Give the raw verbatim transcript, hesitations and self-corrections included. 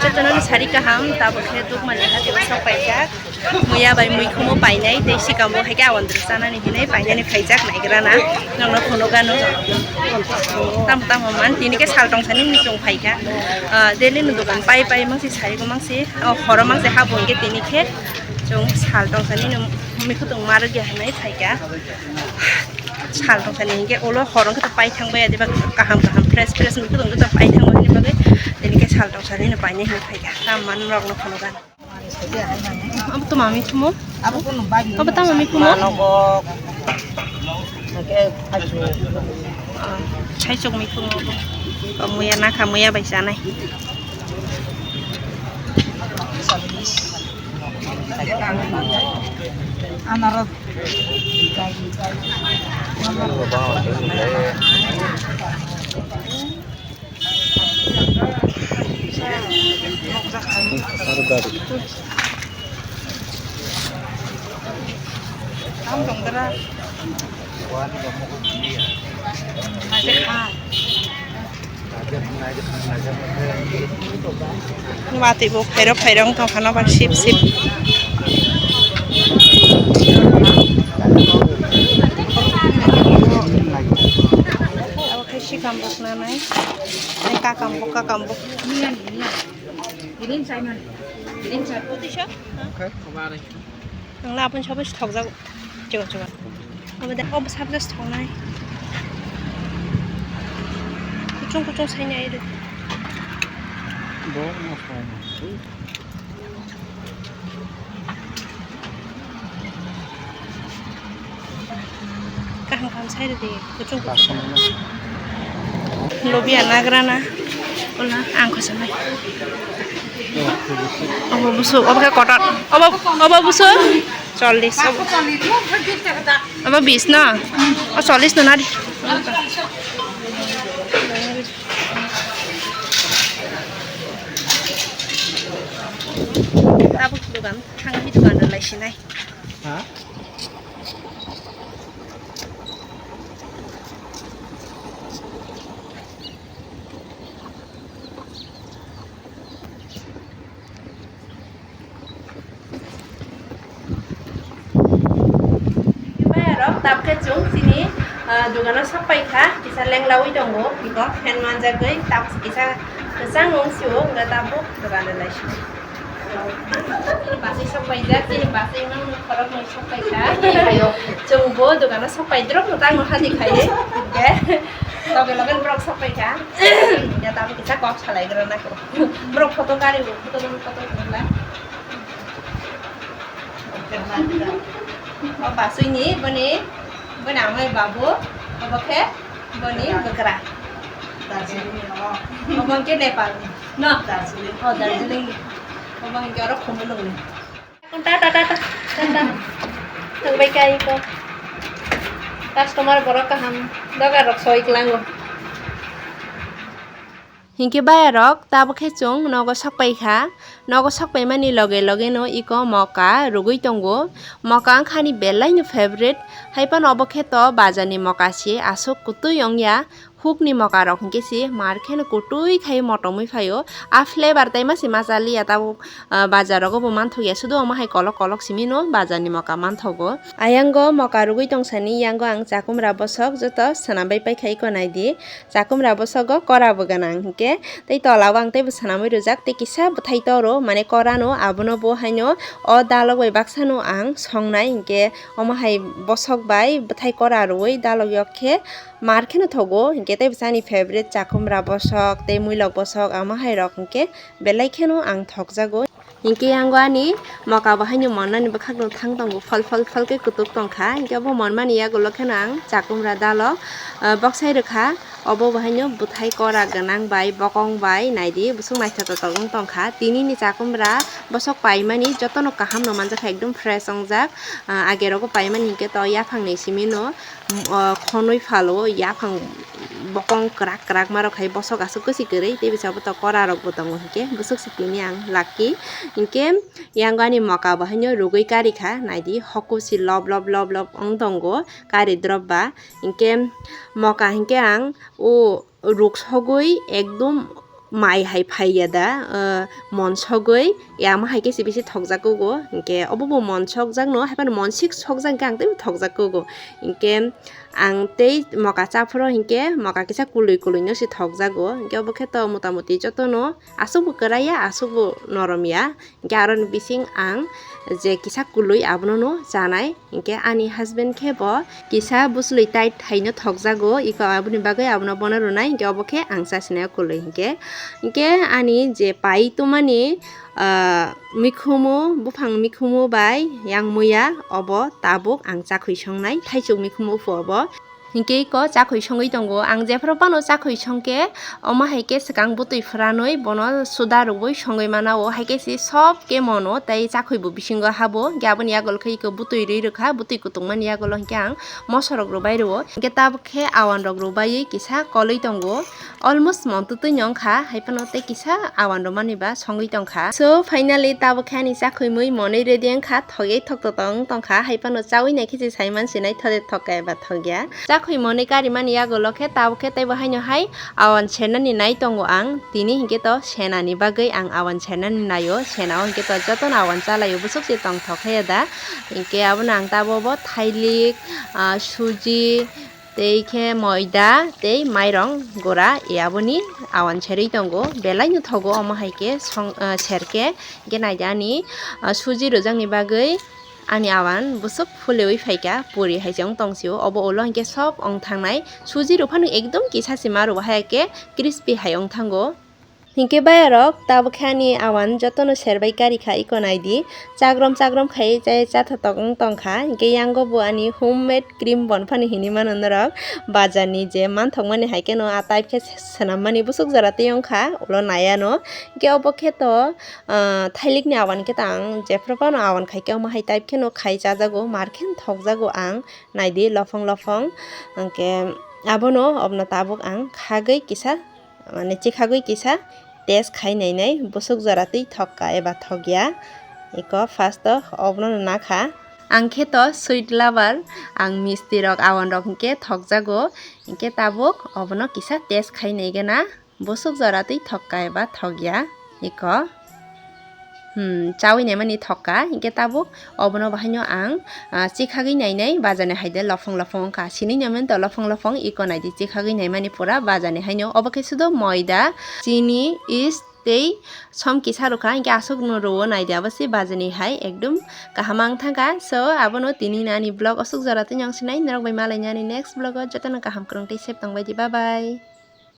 Jotono sari kaham, tabuk khe Dukmani hati o sok paijak. Muya bai muikhumo painai, tei sikamo hai khe awandru chanani hinwi painani phaijak naigrana. Nokno phunukgano. Tamo tamo man, tini khe sal tongsani muchung phaikha. Ah, daily no dokan pai pai mangsi sari ko mangsi, oh, horo mangsi habo hingke tini khe chwng sal tongsani no mikhutung marwk ya hinwi phaikha. Sal tongsani hingke ulo horo wngkhe to pai thang baiya diba kaham kaham fresh fresh mikhutung joto pai thang baiya bagwi tini khe sal tongsani no painai hinwi phaikha. Tamo man rok no phunukgano. Abo tamo mikhumu? Abo tamo mikhumu? Manogok. Hake achu. Ah, thaisok mikhumu abo. Muya nakha, muya bai chanai. Anarok. Watwi bo phairok phairok wng tongkha nobar sip sip. Abo khe sikam bok nanai. Tei kakam bok, kakam bok. Ang laboni sabo se thokjago. Chikon chikon. Obo de, obo subject thoknai. Kuchung kuchung sainai ri. Bo no thoknai. Kaham kaham sai rwdi, kuchung kuchung. Lobia nagrana, wala ang khosonai. Obo busuk, obo khe kotor. Obo, obo busuk, chollish. Obo, obo bish no? O chollish no nari. Tabuk dugan, thangwi dugan rwlai sinai. Ha? Bayarok tabkhe chwng chini, ah, dogano sok pai kha, kisa lenglaui tongo, iko fan manjagwi, tabuk kisa kwchang wng sio, wngkha tabuk dogano laisio. Chini bachwi sok paijak, chini bachwi mangno khoroknwi sok pai kha. Chwngbo dogano sok pai, drop no tangno hadi khaiwi. Hingke loge loge borok sok pai kha. Hingke tamo kisa kok salai gra nako. Borok photo kari bo, photo, photo kari la. O bachwini boni, boni amai babu, obo khe boni bwkra. Darjeeling ni, o. Obo hingke Nepal ni. No? Darjeeling. O, Darjeeling ni. Obo hingke oro Khumulwng ni. Tata, tata, tata. Thangbai kai ko. Customer borok kaham. Doga rok soi klango. Hinkhe bayarok tabukhe chwng nogo sokpai kha. Nogo sokpaimani loge loge no iko moka rwgwi tongo. Moka wngkhani belaino favorite. Haiphano obo khe to bazarni moka se aswk kwtwi wngya. Hukni mokarok hinkhe se mar kheno kwtwi khai motomwi phaio. A flavor tei ma se ma chaliya tabuk, ah, bazar rogo bo manthokya, sudu omo hai kolok kolok simi no bazarni moka manthogo. Ayango moka rwgwi tongsani yango ang chakumra bosok joto swnambai paikha iko naidi. Chakumra bosogo kora bo gwnang hinkhe tei tola o ang teibo swnamwi rwjak tei kisa bwthai toro mane kora no abono bo haino o dalok bai baksa no ang songnai hinkhe omo hai bosok bai bwthai kora rwui dalok yok khe. Mar kheno thogo, hinkhe tei bwsa ani favorite chakumra bosok tei muilok bosok, ama hai rok hinkhe belai kheno ang thokjago. Hinkhe yango ani moka bo haino monnani bwkhak rok thang tongo, phol phol phol khe kutuk tongkha. Hinkhe obo monmani yagulo kheno ang chakumra dalo, ah, boksai rwkha. Obo bo haino bwthai kora gwnang bai bokong bai naidi, bwswk naithotok wng tongkha. Tinini chakumra bosok paimani jotono kaham no manjakha, ekdom fresh wngjak. Ah, age rogo paimani hinkhe to yaphang ni simi no. O khonwi phalo yaphang bokong kwrak kwrak ma rok hai bosok aswk kwchwi kwrwi tei bisa boto kora rok bo tongo hinkhe bwswk se tini ang lucky hinkhe yango ani moka bo haino rwgwi kari kha naidi hoku si lob lob lob lob wng tongo kari drop ba hinkhe moka hinkhe ang o ruk sogwi ekdom mai hai phaiya da, ah, mon sogwi, ya, amo hai khe se bisi thokjak kugo. Hinkhe obo bo mon sokjakno, haiphano mon sik sokjak hinkhe ang teibo thokjak kugo. Hinkhe ang tei moka chaphoro hinkhe moka kisa kwlwi kwlwino se thokjago. Hinkhe obo khe to motamoti jotono aswkbo kwraiya, aswkbo noromya. Hinkhe aroni bising ang je kisa kwlwi abono no chanai. Hinkhe ani husband khe bo kisa bwswlwi tight haino thokjago, iko aboni bagwi abono bono rwnai, hinkhe obo khe ang chasinai kwlwi hinkhe. Hinkhe ani je pai tongmani, ah, mikhumu, buphang mikhumu bai yang muya obo tabuk ang chakhwi songnai, thaichuk mikhumu pho obo. Hinkhe iko chakhwi songwi tongo. Ang jephru phano chakhwi songkhe, omo hai khe swkang bwtwi phranwi bono suda rwui songwi mana o, hai khe se sob khe mono tei chakhwi bo bisingo habo. Hinkhe aboni yagulo khe iko bwtwi rwi rwkha, bwtwi kutung mani yagulo hinkhe ang moso rok rwbai rwo. Hinkhe tabuk khe awan rok rwbaiwi kisa kolwi tongo. Almost mon twtwi no wngkha, hai phano tei kisa awan rwmani ba songwi tongkha. So, finally, tabuk khe ani chakhwi mui monwi ready wngkha, thogwi thokto tong tongkha, hai phano chawi nai khe se sai man sinai thode thokka eba thokya. Chakhwi monwi karimani yagulo khe tabuk khe teibo haino hai awan senani nai tongo ang, tini hinkhe to senani bagwi ang awan senani naio, sena o hinkhe to jotono awan chalaio, bwswk se tongthok khe da. Hinkhe abono ang tabuk bo thailik, ah, suji, tei khe moida tei mairong gura, e aboni awan serwi tongo, belai no thogo omo hai khe song, ah, serkhe. Hinkhe naidi ani, ah, suji rwjakni bagwi ani awan bwswk phulewi phaikha, puri hai se wng tongsio, obo ulo hinkhe sob wng thangnai. Suji rw phano ekdom kisa se ma rw hai khe crispy hai wng thango. Hinkhe bayarok, tabuk khe ani awan jotono serbai karikha, iko naidi. Chagrom chagrom khai chai chathotok wng tongkha. Hinkhe yango bo ani homemade cream bon phano hinwi mano norok. Bazarni je manthokmani hai kheno a type khe swnammani bwswk jora tei wngkha, ulo naiano. Hinkhe obo khe to, ah, thailikni awan khe to ang jephru phano awan khai khe omo hai type kheno khai chajago, mar khe thokjago ang. Naidi lophong lophong. Hinkhe abono, obono tabuk ang khagwi kisa mane chikhagwi kisa test khai nainai, bwswk jora twi thokka eba thokya. Iko first o obono nakha. Ang khe to sweet lover, ang misti rok, awan rok hinkhe thokjago, hinkhe tabuk obono kisa test khai naigana, bwswk jora twi thokka eba thokya. Iko. Hmm, chawi naimani thokka, hinkhe tabuk obono bahaino ang, ah, chikhagwi nainai, bazarni haide lophong lophong wngkha. Sinini naimani to lophong lophong, iko naidi chikhagwi naimani pura bazarni haino. Obo khe sudo moida, chini, yeast tei som kisa rwkha, hinkhe aswkno rwo naidi, abo se bazarni hai ekdom kaham wng thangkha. So, abono tini nani vlog aswk jora twi wng sinai, norok bai malainani next vlog o, jotono kaham kwrwng tei safe tongbaidi, bye bye.